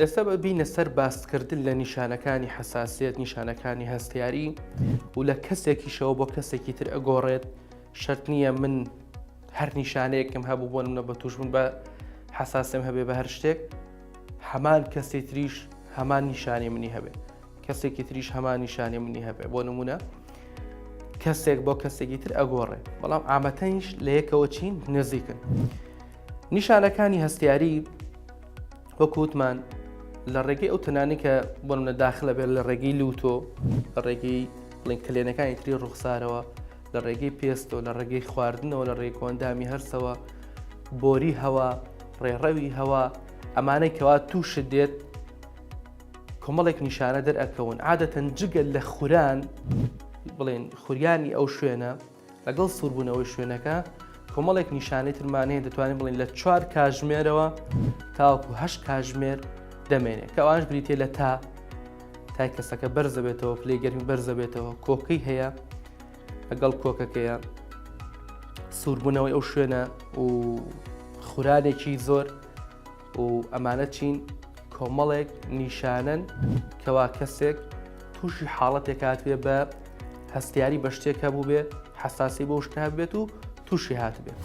ئێستا بینە سەر باسکردن لە نیشانەکانی حەساسیەت، نیشانەکانی هەستیاری و لە کەسێکیشەوە بۆ کەسێکی تر ئەگۆڕێت. شەرت نییە من هەر نیشانەیەکم هەبوو بۆ منە بە توشبوون بە حەساسیم هەبێ بە هەر شتێک، هەمان کەسی تریش هەمان نیشانەی منی هەبێ، کەسێکی تریش هەمان نیشانەی منی هەبێ. بۆ نمونە کەسێک بۆ کەسێکی تر ئەگۆڕێ، بەڵام عامەتەنیش لە یەکەوە چین نزیکن. نیشانەکانی هەستیاری وەکو وتمان لە ڕێگەی ئەو تەنانەی کە بۆ منە داخلە بێت لە ڕێگەی لوتۆ، لە ڕێگەی بڵین کلێنەکانی تری ڕوخسارەوە، لە ڕێگەی پێستەوە، لە ڕێگەی خواردنەوە، لە ڕێگەی کۆئەندامی هەرسەوە، بۆری هەوا، ڕێڕەوی هەوا، ئەمانەی کەوا تووشت دێت کۆمەڵێک نیشانە دەرئەکەون. عادەتەن جگە لە خوران، بڵێن خوریانی ئەو شوێنە لەگەڵ سووربوونەوەی شوێنەکە، کۆمەڵێک نیشانەی ترمان هەیە دەتوانین بڵێن لە 4 کاژمێرەوە تاوەکو 8 کاژمێر دەمێنێت، کە ئەوانش بریتە لە تا تای کەسەکە بەرزەبێتەوە، پلەی گەرمی بەرزەبێتەوە، کۆکەی هەیە لەگەڵ کۆکەکەیە، سووربوونەوەی ئەو شوێنە و خورانێکی زۆر و ئەمانە چین کۆمەڵێک نیشانەن کەوا کەسێک تووشی حاڵەتێک هاتبێ بە هەستیاری بە شتێک هەبوو بێ، حەساسی بۆ شتە هەبێت و تووشی هاتبێت.